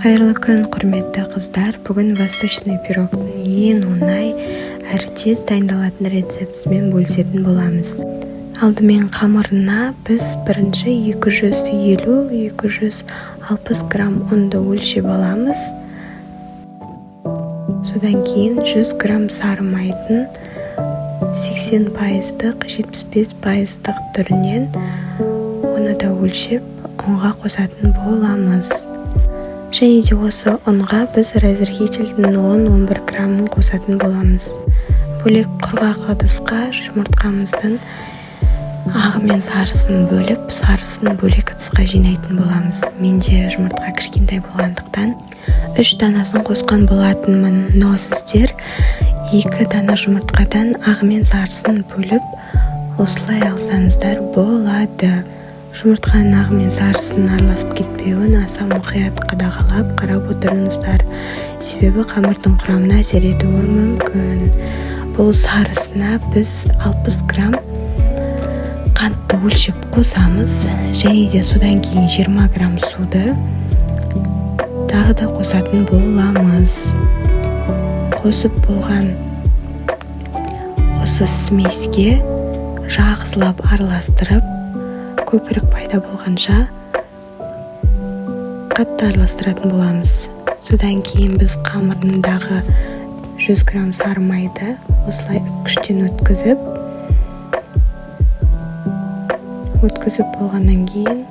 Қайырлы күн, құрметті қыздар! Бүгін восточный пирогтың ең оңай әрі тез дайындалатын рецептісімен бөлісетін боламыз. Алдымен қамырына біз бірінші 250-260 грамм ұнды өлшеп аламыз. Содан кейін 100 грамм сары майдың 80%-дық, 75%-дық түрінен, оны да өлшеп, ұнға қосатын боламыз. Және де осы ұнға біз разрыхлительдің 10-11 граммын қосатын боламыз. Бөлек құрғақ ыдысқа жұмыртқамыздың ағы мен сарысын бөліп, сарысын бөлек ыдысқа жинайтын боламыз. Менде жұмыртқа кішкентай болғандықтан, үш данасын қосқан болатынмын, но сіздер екі дана жұмыртқадан ағы мен сарысын бөліп, осылай алсаңыздар болады. Жұмыртқаның ағы мен сарысының араласып кетпеуін аса мұқият қадағалап, қарап отырыңыздар, себебі қамырдың құрамына әсер етуі мүмкін. Бұл сарысына біз 60 грамм қантты өлшеп қосамыз және де содан кейін 20 грамм суды тағы да қосатын боламыз. Қосып болған осы смеське жақсылап араластырып, көпірік пайда болғанша қатты араластыратын боламыз. Содан кейін біз қамырындағы 100 грамм сары майды осылай үккіштен өткізіп болғаннан кейін,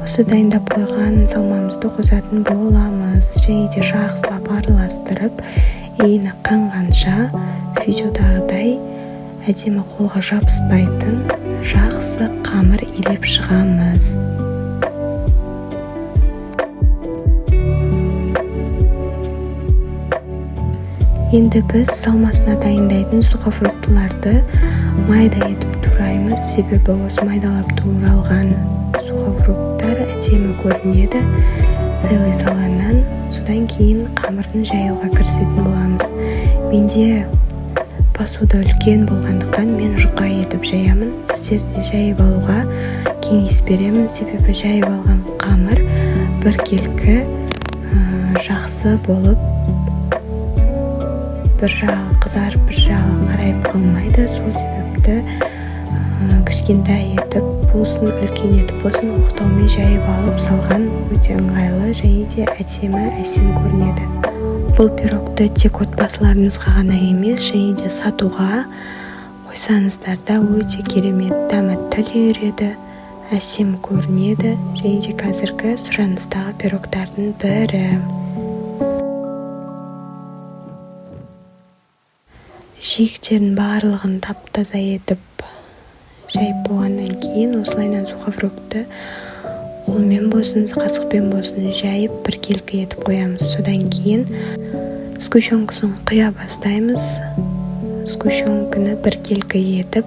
осы дайындап қойған салмамызды қосатын боламыз және де жақсылап араластырып, иіні қанғанша, видеодағыдай әдемі, қолға жабыспайтын жақсы қамыр илеп шығамыз. Енді біз салмасына дайындайтын сухофруктыларды майда етіп тураймыз, себебі осы майдалап туралған сухофрукттар әдемі көрінеді целый салғаннан. Содан кейін қамырын жаюға кірісетін боламыз. Менде посуда үлкен болғандықтан, мен жұқа етіп жаямын. Сіздер де жайып алуға кеңес беремін, себебі жайып алған қамыр біркелкі, жақсы болып, бір жағы қызарып, бір жағы қарайып қалмайды. Сол себепті кішкентай етіп болсын, үлкен етіп болсын, оқтаумен жайып алып салған өте ыңғайлы және де әдемі, әсем көрінеді. Бұл пирогты тек отбасыларыңызға ғана емес, және де сатуға қойсаңыздар да, өте керемет, дәмі тіл үйіреді, әсем көрінеді және де қазіргі сұраныстағы пирогтардың бірі. Жиектердің барлығын тап таза етіп жайып болғаннан кейін, осылайынан сухофрукты қолмен болсын, қасықпен болсын жайып, біркелкі етіп қоямыз. Содан кейін сгущенкасын құя бастаймыз. Сгущенканы біркелкі етіп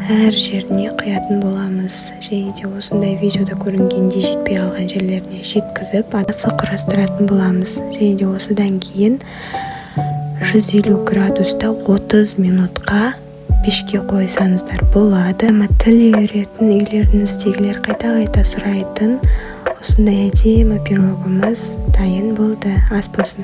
әр жеріне құятын боламыз және де осындай видеода көрінгендей жетпей қалған жерлеріне жеткізіп, асы құрастыратын боламыз. Және де осыдан кейін 150 градуста 30 минутқа пешке қойсаңыздар болады. Тіл үйіретін, үйлеріңіздегілер қайта-қайта сұрайтын осындай әдемі пирогымыз дайын болды. Ас болсын!